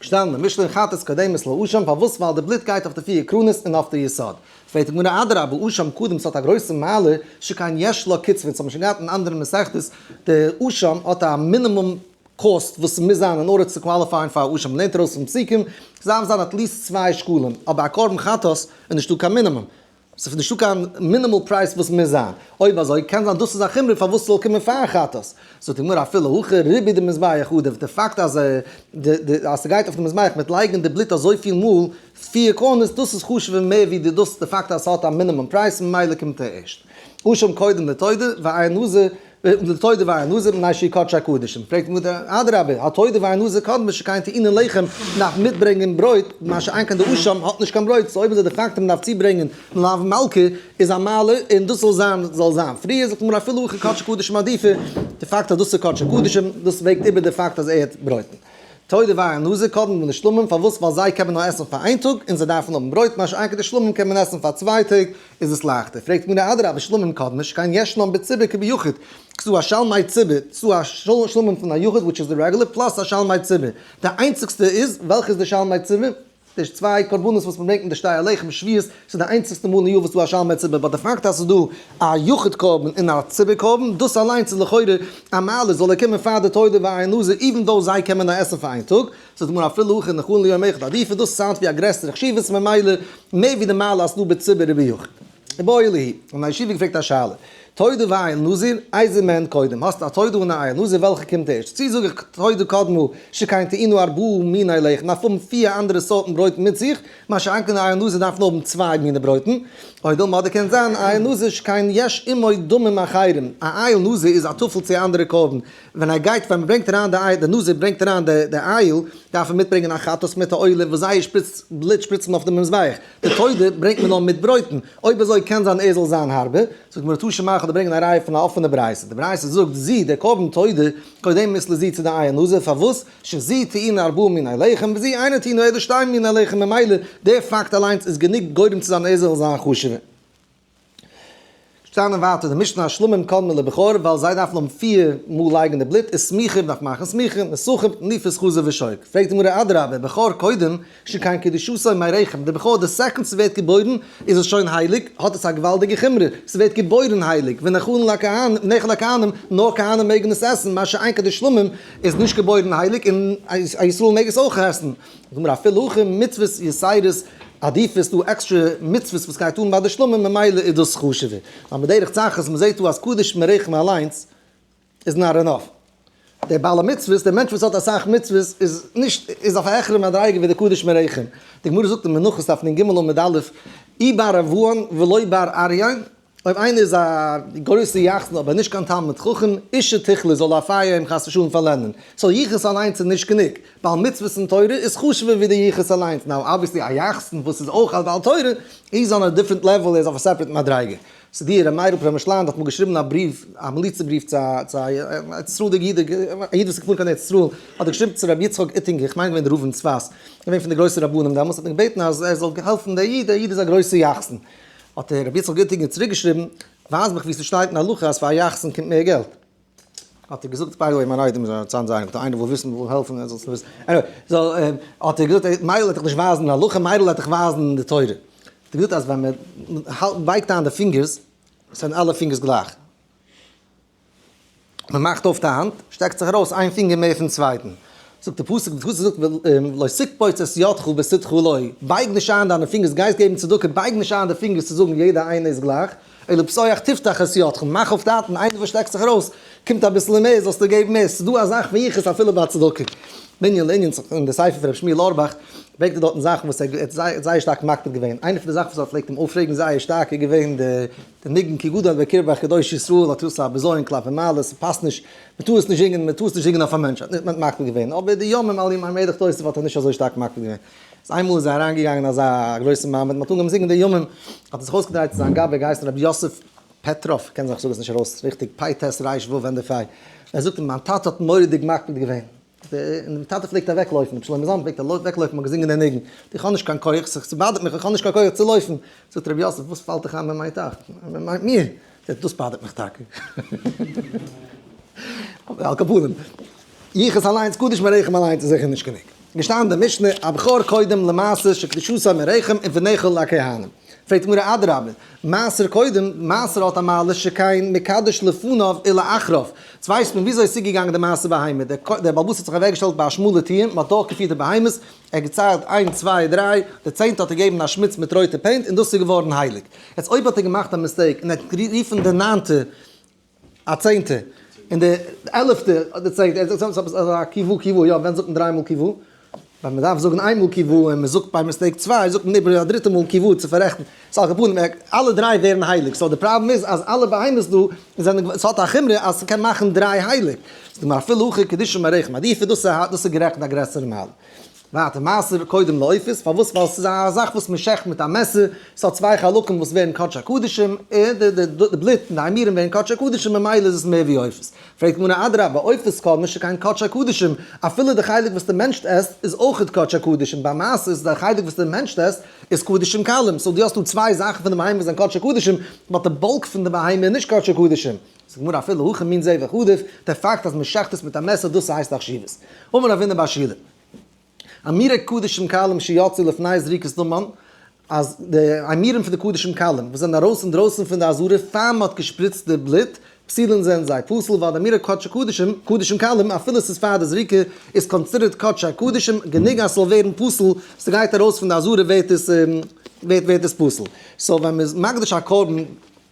געשטאנען אין משנה חטאת קודמת לאשם, פארוואס? ווייל די בלוט גייט אויף די פיר קרנות און אויף די יסוד. פרעגט די גמרא אדרבה אשם קדם ס'האט א גרויסע מעלה שכן יש לה קצבה, אונז האבן שוין געהאט אין אנדערע מסכתות די אשם האט א מינימום קאסט וואס ס'מוז זיין אין order צו qualify ען פאר א אשם, מ'לערנט ארויס פון פסוקים ס'דארף זיין at least 2 שקלים, אבער א קרבן חטאת איז נישטא קיין מינימום. ס'איז נישטא קיין minimal price וואס מוז זיין. אויב אזוי קען זיין דאס איז א חומרא פארוואס ס'זאל קומען פאר חטאת. זאגט די גמרא אפילו הכי ריבוי דמזבח עדיף, די פאקט אז אז ס'גייט אויף די מזבח מיט לייגן די בלוט אזויפיל מאל פיר corners דאס איז חשוב'ער מער ווי די דאס די פאקט אז ס'האט א מינימום price ממילא קומט ער ערשט. אשם קודם לתודה ואיל נזיר לתודה ואיל נזיר מפני שהוא קדשי קדשים. פרעגט די גמרא אדרבה התודה ואיל נזיר קדמי שכן טעונין לחם, מ'דארף מיטברענגען ברויט, מה שאין כן די אשם האט נישט קיין ברויט, so אויב אזוי די פאקט אז מ'דארף צוברענגען מלוה מלכה איז א מעלה און דאס זאל זיין זאל זיין פריער, זאגט די גמרא אפילו הכי קדשי קדשים עדיפא, די פאקט אז דאס איז קדשי קדשים דאס וועגט איבער די פאקט אז ער האט ברויטן. תודה ואיל נזיר קדמי לשלמים, פארוואס? ווייל זיי קען מען נאר עסן פאר איין טאג און זיי דארפן האבן ברויט, מה שאין כן די שלמים קען מען עסן פאר 2 טעג, איז עס לייכטער. פרעגט די גמרא אדרבה שלמים קדמי שכן ישנם בציבור כביחיד, ס'דא א שלמי ציבור, ס'דא א שלמים פון א יחיד which איז די regular plus א שלמי ציבור, די איינציגסטע איז, וועלכע איז די שלמי ציבור? די צוויי קרבנות וואס מען ברענגט אין די שתי הלחם שבועות, ס'איז די איינציגסטע מאל אין יאר וואס ס'דא א שלמי ציבור, but די פאקט אז ס'איז דא א יחיד קרבן און א ציבור קרבן, דאס אליינס איז לכאורה א מעלה, זאל ער קומען פאר די תודה ואיל נזיר, even though זיי קען מען נאר עסן פאר איין טאג, זאגט די גמרא אפילו הכי ניחא ליום אחד עדיפא, דאס sound ווי א גרעסערע חשיבות ממילא מער ווי די מעלה אז ס'דא בציבור וביחיד. איבעיא להו, אין א ישיבה געפרעגט א שאלה, תודה ואיל נזיר, איזה מהן קודם, האסט א תודה און א איל נזיר וועלכע קומט ערשט, צי זאג איך תודה קדמה שכן טעונה ארבעה מיני לחם, דארף האבן פיר אנדערע סארטן ברויט מיט זיך, מה שאין כן איל נזיר דארף נאר האבן צוויי מיני ברויטן, או דילמא אדער קען זיין איל נזיר שכן יש עמו דמים אחרים, א איל נזיר איז א טפל צו א אנדערע קרבן, ווען ער גייט ווען מ'ברענגט אריין די איל, די נזיר ברענגט אריין די איל, דארף ער מיטברענגען א חטאת מיט א עולה וואס זייער שפריץ בלוט שפריצט מען אויף די מזבח, די תודה ברענגט מען נאר מיט ברויטן, אויב אזוי קען זיין ער זאל זיין הארבער, זאגט גמרא תא שמע כ'וועל דיר ברענגען א ראיה פון א אפענע ברייתא, די ברייתא זאגט זו דער קרבן תודה קודמת לזו צו די איל נזיר, פארוואס? שזו טעונה ארבעה מיני לחם וזו אינה טעונה אלא שתי מיני לחם ממילא דער פאקט אליינס איז גענוג גורם צו זיין ער זאל זיין חשוב'ער. שטאנען ווייטער די משנה השלמים קודמין לבכור ווייל זיי דארפן האבן פיר מאל לייגן די בלוט איז סמיכה מ'דארף מאכן סמיכה נסכים טניפת חזה ושוק פרעגט די גמרא אדרבה בכור קודם שכן קדושתו מרחם די בכור די second ס'ווערט געבוירן איז עס שוין הייליג האט עס א געוואלדיגע חומרא ס'ווערט געבוירן הייליג ונאכלין לכהנים לכהנים נאר כהנים מעגן עס עסן מה שאין כן די שלמים איז נישט געבוירן הייליג און א ישראל מעג עס אויך עסן. זאגט מיר אפילו הכי מצוות יתירות עדיפות דא עקסטרע מצוות וואס גייט אן ביי די שלמים ממילא איז דאס חשוב'ער. ווייל בדרך צחות מ'זעט דא אז קדוש מרחם אליינס איז not enough. דער בעל המצוות, דער מענטש וואס האט אסאך מצוות איז נישט איז אויף א העכערע מדריגה ווי דער קדוש מרחם. די גמרא זאגט אין מנחות דף נ ג עמוד א', אי בר אבוהן ולא בר אריין, אויב איינער איז א גרויסע יחסן אבער נישט קיין תלמיד חכם, אשה תכלה זאל א פייער אים חס ושלום פארלענדן. so יחוס אליינס איז נישט גענוג. בעל מצוות און תורה איז חשוב'ער ווי די יחוס אליינס. now obviously א יחסן וואס איז אויך א בעל תורה איז on a different level, ער איז אויף א separate מדריגה. ס'דיר ר' מאיר'ל פרעמישלאנד האט אמאל געשריבן א בריוו, א מליצה בריוו צו א צו א ארץ ישראל'דיגע איד, א איד וואס איז געפארן קיין ארץ ישראל, האט ער געשריבן צו רבי יצחק איטינגער, איך מיין געווען דער רב אין צפת, געווען פון די גרויסע רבנים דעמאלטס, האט אים געבעטן אז ער זאל העלפן דער איד, דער איד איז א גרויסע יחסן. האט רבי יצחק איטינגער צוריק געשריבן, ווייז מיך וואו ס'שטייט אין הלכה אז פאר א יחסן קומט מער געלט. האט ער געזאגט, by the way מיין איידעם איז א צאנזער אייניקל, איינער וויל וויסן וויל העלפן ער זאל עס וויסן, anyway, so האט ער געזאגט, מילא וועט איך נישט ווייזן די הלכה, מילא וועט איך ווייזן די תורה. האט ער געזאגט אז ווען מען האלט בייגט איין די פינגערס, זענען אלע פינגערס גלייך. מען מאכט אויף די האנט, שטעקט זיך ארויס איין פינגער מער פון צווייטן. זאגט די פסוק, די פסוק זאגט לא תקפוץ את ידך בשדך לו, בייג נישט איין דיינע פינגערס, גייסט געבן צדקה, בייג נישט איין די פינגערס צו זאגן יעדע איינע איז גלייך, אלא פתוח תפתח את ידך, מאך אויף די האנט און איינער וואס שטעקט זיך ארויס, קומט אביסל מער, זאלסטו געבן מער, ס'איז דא א זאך פון יחוס אפילו ביי צדקה. מענין לענין, אין די ספר פון רבי שמואל אורבאך, ברענגט ער דארטן זאכן וואס ער האט זייער שטארק מקפיד געווען, איינע פון די זאכן וואס ער פלעגט אים אויפרעגן זייער שטארק איז געווען די די ניגון כי גדול בקרבך קדוש ישראל האט דאס א בזיון כלפי מעלה, ס'פאסט נישט, מ'טאר עס נישט זינגען, מ'טאר עס נישט זינגען אויף א מענטש, האט נישט מקפיד געווען, אבער די ימים על ימי המלך תוסיף האט ער נישט אזוי שטארק מקפיד געווען. איז איינמאל איז ער אריינגעגאנגען אין אזא גרויסע מעמד, מ'האט אנגעהויבן זינגען די ימים, האט ער זיך אויסגעדרייט צו זיין גבאי געהייסן רבי יוסף פעטראף, קען זיין כ'זאג עס נישט ארויס ריכטיג, פ' ט' ר' ו' ענדע פ', ער זאגט אים מיין טאטע האט מורא'דיג מקפיד געווען, און דער טאטע פלעגט אוועק לויפן, רבי שלמה זלמן פלעגט אוועק לויפן מ'האט געזינגען די ניגון, איך האב נישט קיין כח, ס'באדערט מיך, איך האב נישט קיין כח צו לויפן, זאגט רבי יוסף, וואס פאלט דיך איין מען מיינט אייך? מען מיינט מיר, זאגט ער, דאס באדערט מיך טאקע. אבער על כל פנים, יחוס אליינס, קדוש מרחם אליינס איז זיכער נישט גענוג. געשטאנען די משנה, הבכור קודם למעשר שקדושתו מרחם און ונאכל לכהנים. פרעגט די גמרא אדרבה, מעשר קודם, מעשר האט א מעלה שכן מקדש לפניו ולאחריו. יעצט ווייסט מען וויאזוי עס איז געגאנגען די מעשה בהמה, דער בעל הבית האט זיך אוועקגעשטעלט ביי א שמאלע טיר, מען האט דורכגעפירט די בהמות, ער האט געציילט איינס צוויי דריי, די צענטע האט ער געגעבן א שמיץ מיט רויטע paint און דאס איז געווארן הייליג. יעצט אויב האט ער געמאכט א mistake און ער האט גערופן די ניינטע א צענטע, און די עלעפטע די צענטע, ער זאגט עפעס אזא קיוו קיוו, יא ווען זאגט מען דריי מאל קיוו? ווען מען דארף זאגן איין מאל קיוו און מען זאגט by mistake צוויי זאגט מען איבער א דריטע מאל קיוו צו פאררעכטן, ס'איז על כל פנים אלע דריי ווערן הייליג, so די פראבלעם איז אז אלע בהמות דא זענען, ס'האט א חומרא אז ס'קען מאכן דריי הייליג, ס'איז דא אפילו הכי קדושה מרחם עדיפא, דאס איז גערעכנט א גרעסערע מעלה. ווייטער מעשר קודם לעופות, פארוואס? ווייל ס'איז א זאך וואס מ'שעכט מיט א מעסער, ס'האט צוויי חלקים וואס ווערן קדשי הקדשים, און די בלוט און די אימורים ווערן קדשי הקדשים ממילא איז עס מער ווי עופות. פרעגט גמרא אדרבה, עופות קדמי שכן קדשי הקדשים, אפילו די חלק וואס די מענשט עסט איז אויכעט קדשי הקדשים, ביי מעשר איז די חלק וואס די מענשט עסט איז קדשים קלים, so דו האסט דא צוויי זאכן פון די בהמה וואס זענען קדשי הקדשים, but די bulk פון די בהמה איז נישט קדשי הקדשים. זאגט גמרא אפילו הכי מין זבח עדיף, דער פאקט אז מען שעכט עס מיט א מעסער דאס הייסט א חשיבות. אמר רב הונא בר שילא. אימורי קדשים קלים שיצאו לפני זריקת דמן, אז די אימורים פון די קדשים קלים וואס זענען ארויס אינדרויסן פון די עזרה פאר מען האט געשפריצט די בלוט, פסולין זענען זיי פסול ווייל די אימורי קדשי קדשים, קדשים קלים, אפילו ס'איז פאר די זריקה, איז considered קדשי קדשים, גענוג אז ס'זאל ווערן פסול, ס'גייט ארויס פון די עזרה ווערט עס ווערט עס פסול. so ווען מ'איז מקדיש א קרבן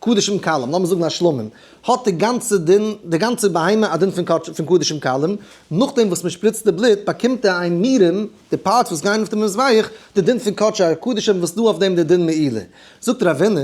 קדשים קלים, לאמיר זאגן א שלמים, האט די גאנצע דין, די גאנצע בהמה א דין פון קדשים קלים, נאכדעם וואס מ'שפריצט די בלוט באקומט די אימורים, די parts וואס גייען אויף די מזבח, די דין פון קדשי הקדשים וואס דא אויף דעם די דין מעילה. זאגט רבינא,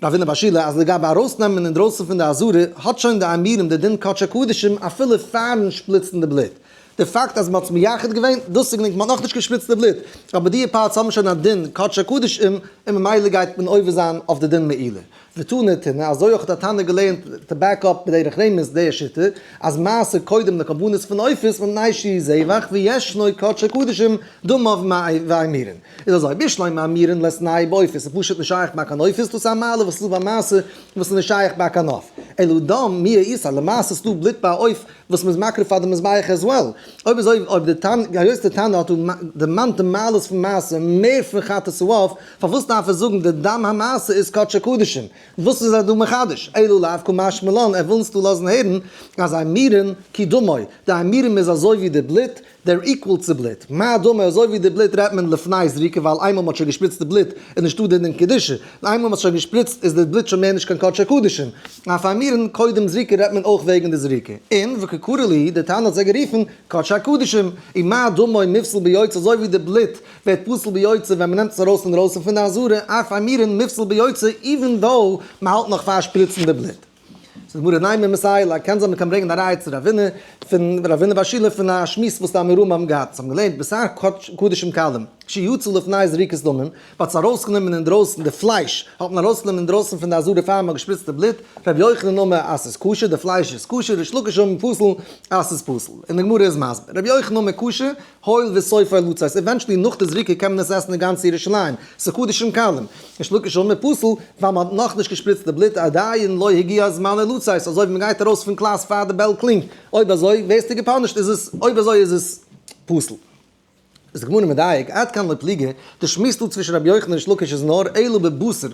רבינא בר שילא, אז לגבי ארויסנעמען אינדרויסן פון די עזרה, האט שוין די אימורים די דין קדשי קדשים אפילו פארן שפריצן די בלוט. די פאקט אז מ'האט עס מייחד געווען, דאס איז גענוג, מ'האט נאכנישט געשפריצט די בלוט, אבער די parts האבן שוין א דין קדשי קדשים, און ממילא גייט מען עובר זיין אויף די דין מעילה. ותנא תנא, אזוי אויך האט א תנא געלערנט to back up בדרך רמז די שיטה, אז מעשה קודם לקרבנות פון עופות מפני שהוא זבח וישנו קדשי קדשים דמיו ואימורין. איז אזוי, בשלמא אימורין לית נייהו בעופות, איז פשוט נישט שייך ביי קיין עופות, דאס איז א מעלה וואס איז דא ביי מעשה וואס איז נישט שייך ביי קיין עוף. אלא דם מיהא איתיה, למעשה איז דא בלוט ביי א עוף וואס מ'איז מקריב פאר די מזבח as well. אויב אזוי, אויב די תנא, היות די תנא האט דא דערמאנט די מעלות פון מעשה מער פון חטאת העוף, פארוואס דארף ער זאגן די דם המעשה איז קדשי קדשים? וואס איז ער דא מחדש? אלא לאו קא משמע לן, ער וויל אונז דא לאזן הערן אז אימורין כדמו, די אימורים איז אזוי ווי די בלוט, they're equal צו בלוט. מה דמו אזוי ווי די בלוט רעדט מען לפני זריקה ווייל איינמאל מ'האט שוין געשפריצט די בלוט איז נישטא די דין קדושה, און איינמאל מ'האט שוין געשפריצט איז די בלוט שוין מער נישט קיין קדשי קדשים. אף אימורין קודם זריקה רעדט מען אויך וועגן די זריקה. און וקא קרי להו, די תנא האט זיי גערופן קדשי קדשים. און מה דמו מיפסל ביוצא אזוי ווי די בלוט ווערט פסול ביוצא ווען מ'נעמט עס ארויס אינדרויסן פון די עזרה, אף אימורין מיפסל ביוצא even though מ'האלט נאך פאר שפריצן די בלוט. זאגט די גמרא נימא מסייע ליה, קען זיין מ'קען ברענגען א ראיה צו רבינא פון רבינא בר שילא פון א שמועס וואס די אמוראים האבן געהאט, זיי האבן געלערנט בשר קדשים קלים שיצא לפני זריקת דמים, מ'האט עס ארויסגענומען אינדרויסן די פלייש האט מען ארויסגענומען אינדרויסן פון די עזרה פאר מ'האט געשפריצט די בלוט, רבי יוחנן אמר אז ס'איז כשר די פלייש איז כשר, ריש לקיש אמר פסול אז ס'איז פסול, און די גמרא איז מסביר, רבי יוחנן אמר כשר, הואיל וסופו לצאת, eventually נאך די זריקה קען מען עס עסן אין גאנץ ירושלים, ס'איז קדשים קלים. ריש לקיש אמר פסול, ווייל מ'האט נאכנישט געשפריצט די בלוט עדיין לא הגיע זמנו לצאת, אזוי ווי מ'גייט ארויס פון קלאס פאר די bell קלינגט, אויב אזוי ווערסטו גע punish ט, איז עס, אויב אזוי איז עס פסול. איז די גמרא מדייק, עד כאן לא פליגי, די שמועס דא צווישן רבי יוחנן און ריש לקיש איז נאר אלא בבשר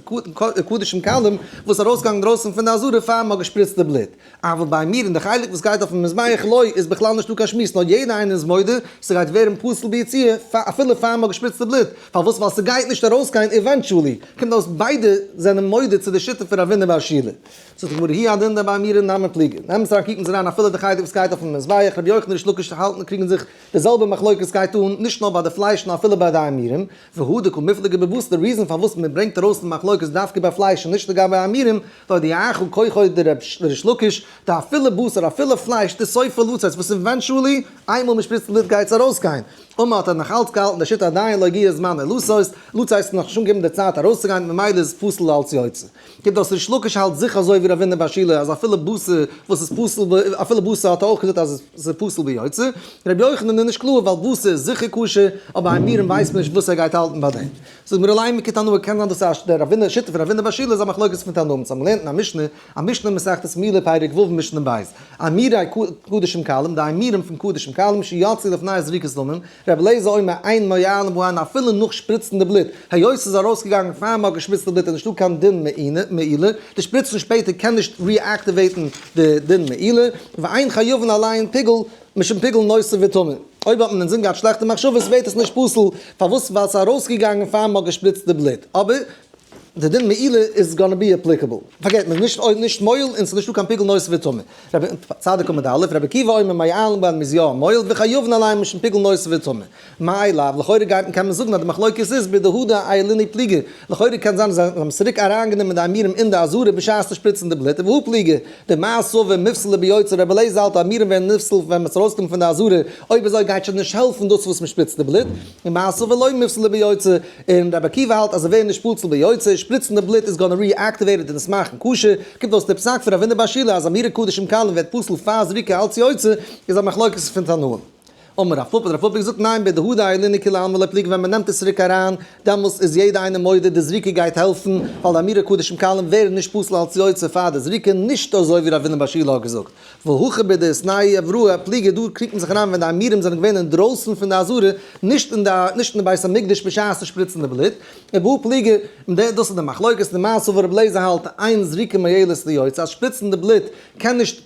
קדשים קלים וואס ארויסגעגאנגען אינדרויסן פון די עזרה פאר מ'האט געשפריצט די בלוט. אבל באימורין די חלק וואס גייט אויפן מזבח לא איז בכלל נישטא קיין שמועס נאר יעדער איינער איז מודה ס'גייט ווערן פסול ביציאה אפילו פאר מ'האט געשפריצט די בלוט, פארוואס ווייל ס'גייט נישט ארויסגיין eventually, קומט אויס ביידע זענען מודה צו די שיטה פון רבינא בר שילא. זאגט די גמרא הוא הדין דבאימורין נמי פליגי, אין אמת אריין קוקן זיי אריין אפילו די חלק וואס גייט אויפן מזבח, רבי יוחנן ריש לקיש האלטן קריגן זיך די זעלבע מחלוקת גייט אן נישט נאר ביי די פלייש נאר אפילו ביי די אימורים, והא דקא מיפלגי בבשר, די reason פארוואס מען ברענגט ארויס די מחלוקת דווקא ביי פלייש און נישט לגבי אימורים, להודיעך כוחו דריש לקיש, דאפילו בשר אפילו פלייש דסופו לצאת וואס eventually איינמאל מען שפריצט בלוט גייט עס ארויסגיין, אמר האט ער נאך אלץ געהאלטן די שיטה עדיין לא הגיע זמנו לצאת, לצאת איז נאכנישט אנגעקומען די צייט ארויסצוגיין ממילא איז עס פסול אלץ יוצא. קומט אויס ריש לקיש האלט זיכער אזוי ווי רבינא בר שילא אז אפילו בשר וואס איז פסול ב אפילו בשר האט ער אויך געזאגט אז עס איז פסול ביוצא, רבי יוחנן איז נישט קלאר ווייל בשר איז זיכער כשר אבער אימורים ווייסט מען נישט וואס ער גייט האלטן ביי דעם. זאגט מיר לימא כתנאי קען זיין דאס אז דער רבינא שיטה פון רבינא בר שילא איז א מחלוקת פון תנאים אונז האבן געלערנט אין א משנה א משנה מסכת מילה פרק ו' משנה ב' אימורי קדשים קלים די אימורים פון קדשים קלים שיצאו לפני זריקת דמים רבי אליעזר אומר אין מועלין בהן אפילו נאך שפריצן די בלוט, היות ס'איז ארויסגעגאנגען פאר מ'האט געשפריצט די בלוט איז נישטא קיין דין מעילה, די שפריצן שפעטער קען נישט reactivate ן די דין מעילה, ואין חייבין עליהן פיגול משום פיגול נותר וטמא, אויב האט מען אינזין געהאט שלעכטע מחשבות ווערט עס נישט פסול, פארוואס ווייל ס'איז ארויסגעגאנגען פאר מ'האט געשפריצט די בלוט, אבער די דין מעילה איז gonna be applicable. פארקערט, מ'איז נישט נישט מועל און ס'איז נישטא קיין פיגול נותר וטמא. רבי צדיק עמוד א', רבי עקיבא אומר מועלין בהן מ'איז יא מועל וחייבין עליהן משום פיגול נותר וטמא. מאי לאו, לכאורה גייט מען קען מען זאגן אז די מחלוקת איז בדהדו עיילינהו פליגי, לכאורה קען זיין אז זיי האבן צוריק אריינגענומען די אימורים אין די עזרה בשעת שפריצן די בלוט, והא פליגי, דמר סבר מיפסלי ביוצא רבי אליעזר האלט אימורים ווערן נפסל ווען מ'האט עס ארויסגענומען פון די עזרה, אויב אזוי גייט שוין נישט העלפן דאס וואס מ'שפריצט די בלוט, ומר סבר לא מיפסלי ביוצא, און רבי עקיבא האלט אז זיי ווערן נישט פסול ביוצא, שפריצן די בלוט איז gonna reactivate it און עס מאכן כשר, קומט אויס די פסק פון רבינא בר שילא אז אימורי קדשים קלים ווערט פסול פאר זריקה אלץ יוצא, איז א מחלוקת פון תנאים. אמר רב פפא, האט רב פפא געזאגט, ניין, בדהדי עיילינהו כולי עלמא לא פליגי, ווען מען נעמט עס צוריק אריין, דעמאלס איז יעדע איינער מודה די זריקה גייט העלפן, ווייל די אימורי קדשים קלים ווערן נישט פסול אלץ יוצא פאר די זריקה, נישט אזוי ווי רב הונא בר שילא האט געזאגט. והכא בדאיתנהו אבראי פליגי, דא קריגט מען זיך אריין ווען די אימורים זענען געווען אינדרויסן פון די עזרה, נישט אין די נישט אין די בית המקדש בשעת'ן שפריצן די בלוט, ובהא פליגי, און דאס איז די מחלוקת, און מר סבר רבי אליעזר האלט אין זריקה מועילת ליוצא אז שפריצן די בלוט קען נישט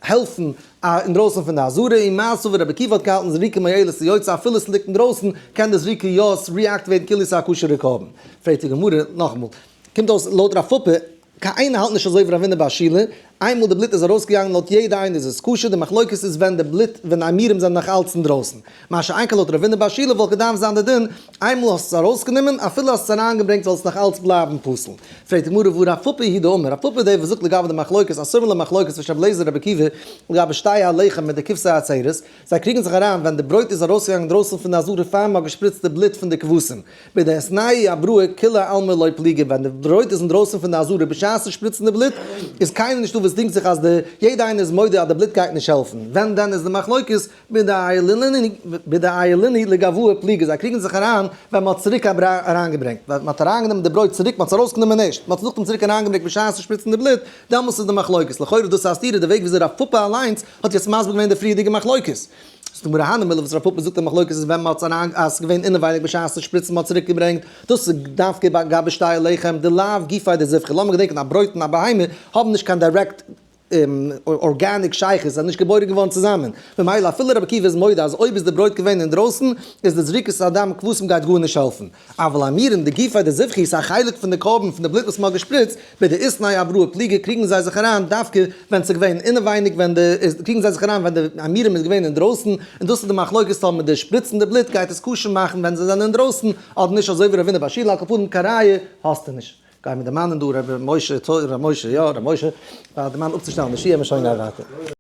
העלפן אינדרויסן פון די עזרה, און מר סבר רבי עקיבא האט געהאלטן זריקה מועילת ליוצא אפילו עס ליגט אינדרויסן קען די זריקה יא react ווערן כאילו עס איז א כשר'ע קרבן. פרעגט די גמרא נאכאמאל, קומט אויס לויט רב פפא, קיין איינער האלט נישט אזוי ווי רב הונא בר שילא, איינמאל די בלוט איז ארויסגעגאנגען לויט יעדע איינער איז עס כשר, די מחלוקת איז ווען די בלוט ווען די אימורים זענען נאך אלץ אינדרויסן. מה שאין כן לויט רב הונא בר שילא וואלט געדארפט זיין די דין, איינמאל האסט עס ארויסגענומען, אפילו האסט עס אריינגעברענגט זאל עס נאך אלץ בלייבן פסול. פרעגט די גמרא והא רב פפא היא דאמר, רב פפא איז דער וואס זאגט לגבי די מחלוקת, א סומא למחלוקת צווישן רבי אליעזר און רבי עקיבא לגבי שתי הלחם מיט די כבשי העצרת, זיי קריגן זיך אריין ווען די ברויט איז ארויסגעגאנגען דרויסן פון די עזרה פאר מען האט געשפריצט די בלוט פון די כבשים. בדאיתנהו אבראי כולי עלמא לא פליגי ווען די ברויט איז אינדרויסן פון די עזרה בשעת'ן שפריצן די בלוט איז קיינער נישטא וואס דינגט זיך אז די יעדע איינער איז מודה אז די בלוט גייט נישט העלפן ווען דען איז די מחלוקת בדעיילינהו לגואי פליגי זיי קריגן זיך אריין ווען מ'האט צוריק אריינגעברענגט ווען מ'האט אריינגענומען די ברויט צוריק מ'האט עס ארויסגענומען נישט מ'האט עס נאכדעם צוריק אריינגעברענגט בשעת'ן שפריצן די בלוט דעמאלס איז די מחלוקת לכאורה דאס א סתירה די וועג וויאזוי רב פפא אליינס האט יעצט מסביר געווען די פריערדיגע מחלוקת. זאגט די גמרא הני מילי וואס רב פפא זאגט די מחלוקת איז ווען מ'האט עס אריין אז ס'איז געווען אינעווייניג בשעת'ן שפריצן מ'האט צוריק געברענגט, דאס איז דווקא ביי גבי שתי הלחם דלאו גופיה דזבחא, לאמיר געדענקען א ברויט און א בהמה האבן נישט קיין direct organic שייכות, זיי זענען נישט געבוירן געווארן צוזאמען, ממילא אפילו רבי עקיבא איז מודה אז אויב איז די ברויט געווען אינדרויסן איז די זריקת הדם כבשים גייט גארנישט העלפן. אבל אימורין דגופיה דזבחא איז א חלק פון די קרבן פון די בלוט וואס מ'האט געשפריצט, בדאיתנהו אבראי פליגי קריגן זיי זיך אריין דווקא ווען ס'איז געווען אינעווייניג ווען די איז קריגן זיי זיך אריין ווען די אימורים איז געווען אינדרויסן, און דאס איז די מחלוקת טאמער די שפריצן די בלוט גייט עס כשר מאכן ווען זיי זענען אינדרויסן אדער נישט אזוי ווי רב הונא בר שילא על כל פנים קיין ראיה האסטו נישט. גיימיר דערמאנען דא ר' משה, ר' משה יא ר' משה, דערמאנען אפצושטעלן די שיעור, מיר שוין גיין ווייטער.